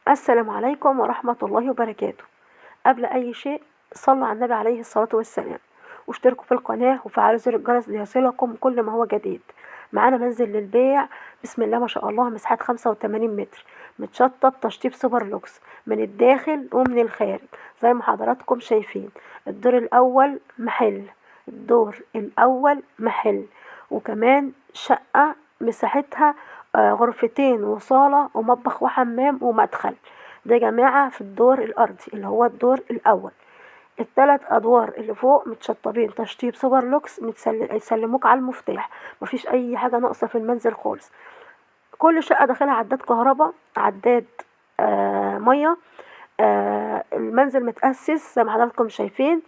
السلام عليكم ورحمة الله وبركاته. قبل أي شيء صلوا على النبي عليه الصلاة والسلام، واشتركوا في القناة وفعلوا زر الجرس ليصلكم كل ما هو جديد. معانا منزل للبيع، بسم الله ما شاء الله، مساحة 85 متر، متشطب تشطيب سوبر لوكس من الداخل ومن الخارج زي ما حضراتكم شايفين. الدور الأول محل، الدور الأول محل، وكمان شقة مساحتها غرفتين وصالة ومطبخ وحمام ومدخل. ده يا جماعة في الدور الأرضي اللي هو الدور الأول. التلات أدوار اللي فوق متشطبين تشطيب سوبر لوكس، يسلموك على المفتاح، مفيش أي حاجة ناقصة في المنزل خالص. كل شقة داخلها عداد كهرباء، عداد مية. المنزل متأسس زي ما حضراتكم شايفين،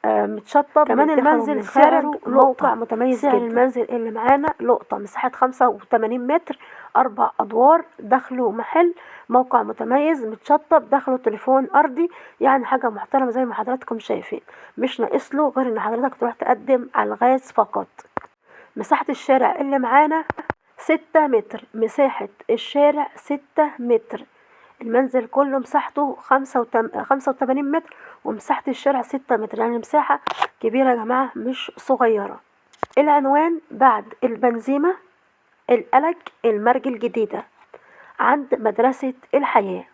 متشطب كمان من الداخل المنزل ومن سعره الخارج، لقطة. موقع متميز سعر جدا. المنزل اللي معانا لقطة، مساحة 85 متر، 4 أدوار، دخله محل، موقع متميز، متشطب، دخله تليفون أرضي، يعني حاجة محترمة زي ما حضراتكم شايفين. مش ناقص له غير إن حضرتك تروح تقدم على الغاز فقط. مساحة الشارع اللي معانا 6 متر، مساحة الشارع 6 متر. المنزل كله مساحته 85 متر، ومساحة الشارع 6 متر، يعني مساحة كبيرة يا جماعة مش صغيرة. العنوان بعد البنزيمة، القلق، المرج الجديدة، عند مدرسة الحياة.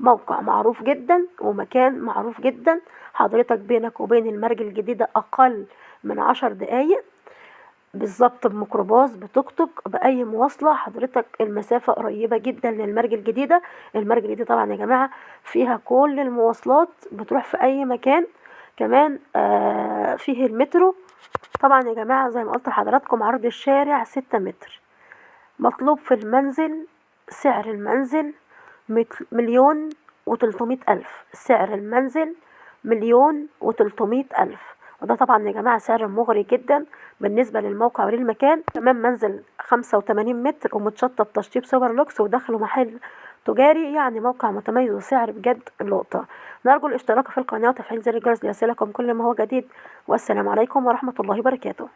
موقع معروف جدا ومكان معروف جدا. حضرتك بينك وبين المرج الجديدة أقل من 10 دقايق بالظبط، بميكروباص، بتوك توك، بأي مواصلة. حضرتك المسافة قريبة جدا للمرج الجديدة. المرج الجديدة طبعا يا جماعة فيها كل المواصلات، بتروح في أي مكان. كمان فيه المترو. طبعا يا جماعة زي ما قلت لحضراتكم عرض الشارع 6 متر. مطلوب في المنزل سعر المنزل 1,300,000. سعر المنزل 1,300,000، وده طبعا يا جماعة سعر مغري جدا بالنسبة للموقع وللمكان. كمان منزل 85 متر ومتشطب تشطيب سوبر لوكس ودخله محل تجاري، يعني موقع متميز وسعر بجد لقطة. نرجو الاشتراك في القناة وتفعيل زر الجرس ليصلكم كل ما هو جديد، والسلام عليكم ورحمة الله وبركاته.